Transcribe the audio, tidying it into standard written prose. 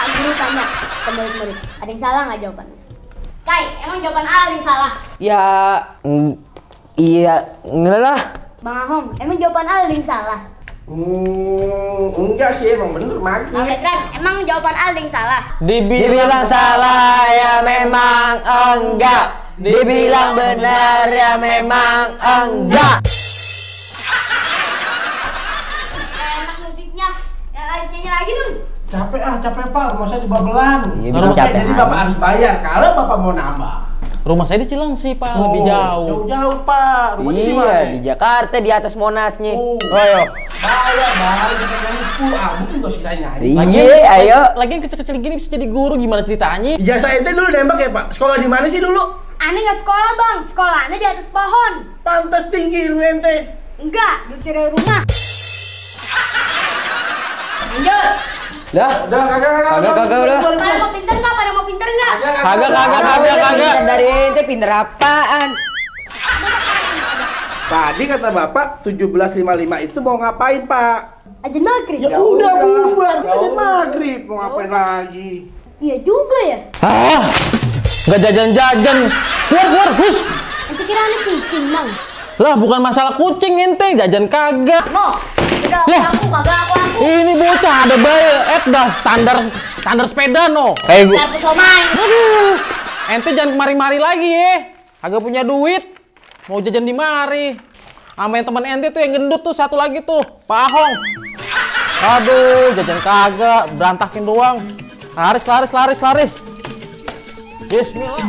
Pak Guru tanya ke murid-murid, ada yang salah nggak jawabannya? Kai, emang jawaban A ada yang salah? Ya, iya, enggak lah. Bang Ahong, emang jawaban A ada yang salah? Enggak sih, emang bener maghrib. Bang Petran, emang jawaban A ada yang salah? Dibilang salah ya memang enggak. Dibilang benar ya memang enggak. Enak musiknya, nyanyi lagi dong. Capek Pak, rumah saya di Babelan. Iya, bikin capek jadi aja. Bapak harus bayar kalau Bapak mau nambah. Rumah saya di Cilengsi, Pak, lebih jauh. Jauh Pak. Rumahnya di mana? Iya, di Jakarta di atas Monas nih. Ayo. Bayar, kita nyanyi 10 album juga sih saya nyanyi. Iya, ayo. Lagian kecil-kecil gini bisa jadi guru, gimana ceritanya? Ijazah ente dulu nembak ya Pak? Sekolah di mana sih dulu? Aneh nggak sekolah bang, sekolahnya di atas pohon. Pantas tinggi ilmu ente. Enggak, diusir dari rumah. Lanjut. Dah, Udah kagak udah. Pada mau pinter nggak? Pada mau pinter nggak? Kagak. Dari ente pinter apaan? Tadi kata Bapak 17.55 itu mau ngapain Pak? Ajan maghrib. Ya udah bubar, kita aja maghrib. Mau ngapain lagi? Iya juga ya. Ah, nggak jajan-jajan. Keluar, hus. Nanti kira aneh kucing bang. Lah, bukan masalah kucing ente, jajan kagak. Loh, udah Lah. aku kagak aku. Ini bocah ada bayi, dah standar sepeda no. Kayak gua. Aku somai. Aduh, ente jangan kemari-mari lagi ya. Agak punya duit, mau jajan di mari. Sama yang teman ente tuh yang gendut tuh satu lagi tuh, Pak Ahong. Aduh, jajan kagak, berantakin doang. Laris. Bismillah.